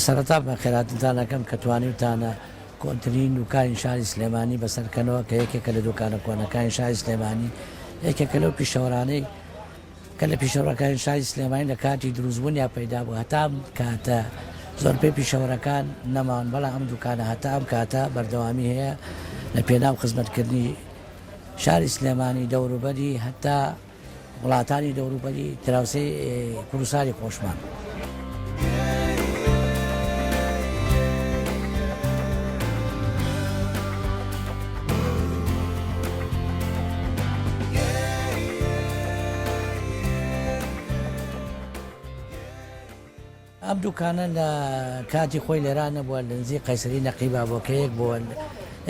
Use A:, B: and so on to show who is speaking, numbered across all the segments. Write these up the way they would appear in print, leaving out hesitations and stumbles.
A: سەرەتا بەخێرهاتنتان ئەکەم کە توانیوتانە کۆنترین دوکانی شاری سلێمانی بەسەرکەنەوە کە یەکێکە لە دوکانە کۆنەکانی شاری سلێمانی یەکێکە لەو پیشەوەرانەی کە لە پیشەوەرەکانی شاری سلێمانی لە کاتی دروستبوونیا پەیدا بوو هەتا ئەم کاتە زۆربەی پیشەوەرەکان نەماون بەڵام ئەم دوکانە هەتا ئەم کاتە بەردەوامی هەیە لە پێناو خزمەتکردنی شاری سلێمانی دەوروبەری هەتا وڵاتانی دەوروبەری دراوسێی کوردستانی خۆشمان. ئەم دوکانە لە کاتی خۆی لێرا نەبووە لە نزیک قەیسەری نەقیبا بووە کە یەک بووە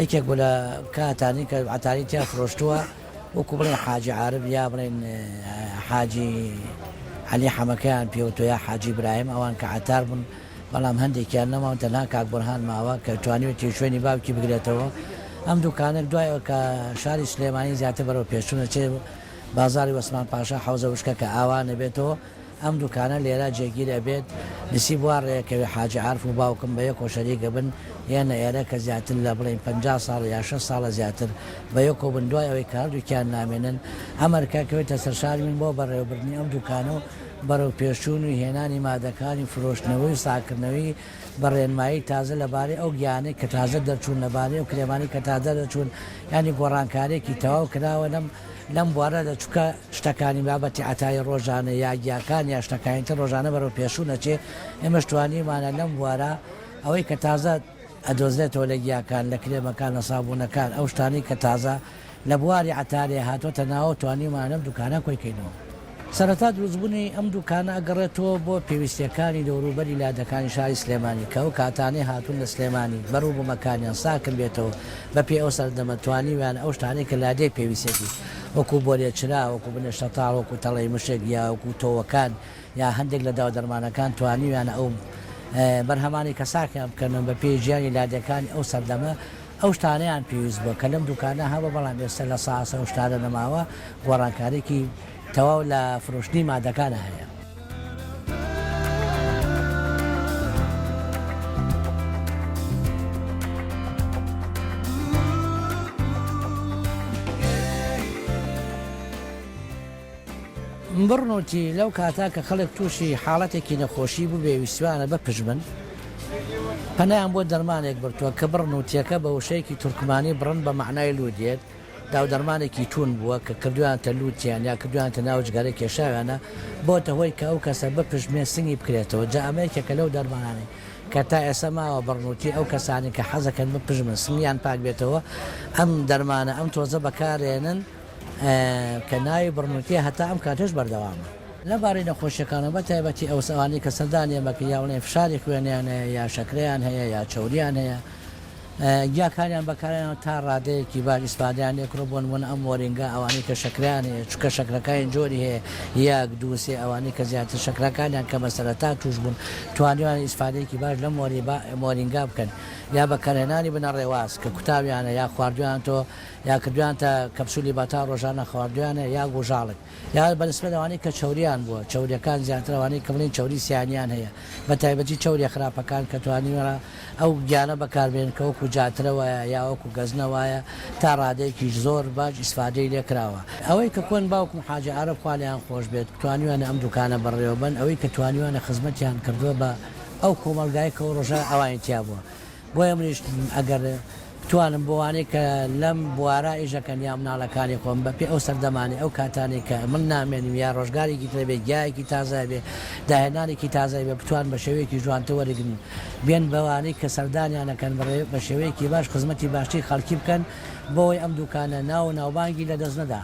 A: یەکێک بوو لە کاتانی کە عەتاری تیا فرۆشتووە وەکو بڵێن حاجی عارف یا بڵێن حاجی عەلی حەمەکەیان پێوتوە یا حاجی برایم ئەوان کە عەتار بوون بەڵام هەندێکیان نەماون تەنها کاک بورهان ماوە کە توانیوێتی شوێنی باوکی بگرێتەوە ئەم دوکانە دوای ئەوە کە شاری سلێمانی زیاتر بەرەو پێشچوون ئەچێ بازاڕی وەسمان پاشا حەوزە وشکە کە ئاوا نەبێتەوە ئەم دوکانە لێرە جێگیر ئەبێت نسیب وا ڕێکەوێ حاجی عارف و باوکم بە یەکۆ شەریک ئەبن یەنە ئێرە کە زیاتر لە بڵێین 50 ساڵ یا 60 ساڵە زیاتر بە یەکۆ بن دوای ئەوەی کە هەردووکیان نامێنن ئەم ئەرکە کەوێتە سەرشانی من بۆ بەڕێوەبردنی ئەم دوکانە و بەرەو پێشچوون و هێنانی مادەکانی فرۆشتنەوەی و ساغکردنەوەی بە ڕێنمایی تازە لەبارەی ئەو گیانەی کە تازە دەرچوون لەبارەی ئەو کرێمانەی کە تازە دەرچوون یانی گۆڕانکاریەکی تەواو کراوە لەم لەم بوارەدا چونکە شتەکانی بابەتی عەتایی ڕۆژانە یا گیاکان یا شتەکانی تر ڕۆژانە بەرەو پێشوو نەچێ ئێمەش توانیومانە لەم بوارە ئەوەی کە تازە ئەدۆزرێتەوە لە گیاکان لە کرێمەکان لە سابوونەکان ئەو شتانەی کە تازە لە بواری عەتارێ هاتۆتە ناوە توانیومانە لەم دوکانە کۆی کەینەوە. سەرەتا دروستبوونی ئەم دوکانە ئەگەڕێتەوە بۆ پێویستیەکانی دەوروبەری لادەکانی شاری سلێمانی کە ئەو کاتانەی هاتوون لە سلێمانی بەروبومەکانیان ساکردبێتەوە بەپێی ئەو سەردەمە توانیویانە ئەو شتانەی کە لادێ پێویستیەتی وەکو بۆرێ چرا وەکو بنێشتە تاڵ وەکو تەڵەی مشک یا وەکو تۆوەکان یا هەندێک لە داودەرمانەکان توانیویانە ئەو بەرهەمانەی کە ساکیان بکەنەوە بەپێی ژیانی لادێکانی ئەو سەردەمە ئەو شتانەیان پێویست بووە کە لەم دوکانە هەبووە، بەڵام ئێستا لە ساسە ئەو شتانە نەماوە، گۆڕانکاریی تەواو لە فرۆشتنی مادەکانا هەیە. بڕنوتی لەو کاتە کە خەڵک تووشی حاڵەتێکی نەخۆشی بووبێ ویستویانە بپژمن، پەنایان بۆ دەرمانێک بردووە کە بڕنوتیەکە بە وشەیەکی تورکمانی بڕن بە مەعنای لوت دێت، داودەرمانێکی توون بووە کە کردویانتە لوتیان یا کردویانتە ناو جگەرە کێشاویانە بۆتە هۆی کە ئەو کەسە بپژمێ سنگی بکرێتەوە جا ئەمە یەکێکە لەو دەرمانانەی کە تا ئێستا ماوە بڕنوتی ئەو کەسانەی کە حەزەکەن بپژمن سنگیان پاک بێتەوە ئەم دەرمانە ئەم تۆزە بەکارێنن کە ناوی بڕنوتیە هەتا ئەم کاتەش بەردەوامە. لە بارەی نەخۆشیەکانەوە بە تایبەتی ئەوس ئەوانەی کە سەردانی ئێمە کرد یا بڵێن فشاری خوێنیان هەیە یا شەکرەیان هەیە یا چەوریان هەیە گیاکانیان بەکارهێناوە تا ڕادەیەکی باش ئیسفادەیان لێکردوە بۆ نمونە ئەم مۆرینگا ئەوانەی کە شەکرەیان هەیە چونکە شەکرەکانی جۆری هەیە یەک دوو سێ ئەوانەی کە زیاتر شەکرەکانیان کەمە سەرەتا توش بوون توانیویانە ئیسفادەیەکی باش لەم مۆرینگا بکەن یا بەکارهێنانی بنەڕێواز کە کوتاویانە یا خواردویانتەوە یا کردویانتە کەپسولی بەتاڵ ڕۆژانە خواردویانە یا گوژاڵک یا بە نسبەت ئەوانەی کە چەوریان بووە چەوریەکان زیاتر ئەوانەی کە بڵێین چەوری سیانیان هەیە بە تایبەتی چەوریە خراپەکان کە توانیویانە ئەو گیانە بەکاربێنن کە وەکو جاترە وایە یا وەکو گەزنە وایە تا ڕادەیەکیش زۆر باش ئیسفادەی لێکراوە ئەوەی کە کۆن باوکم حاجی عارف خوا لێیان خۆش بێت توانیویانە ئەم دوکانە بەڕێوەبەن ئەوەی کە توانیویانە خزمەتیان کردووە بە ئەو کۆمەڵگایە کە ئەو ڕۆژە ئەوانی تیا بووە بۆیە منیش ئەگەر بتوانم بۆ وانەی کە لەم بوارە ئیش ئەکەن یا مناڵەکانی خۆم بە پێ ئەو سەردەمانەی ئەو کاتانەی کە من نامێنم یا ڕۆژگارێکی تر بێ گیایەکی تازە بێ داهێنانێکی تازە بێ بتوان بە شێوەیەکی جوانتر وەرگرن بێن بەوانەی کە سەردانیان ئەکەن بڕێ بە شێوەیەکی باش خزمەتی باشتری خەڵکی بکەن بۆ ئەوەی ئەم دوکانە ناو و ناوبانگی لە دەست نەدا.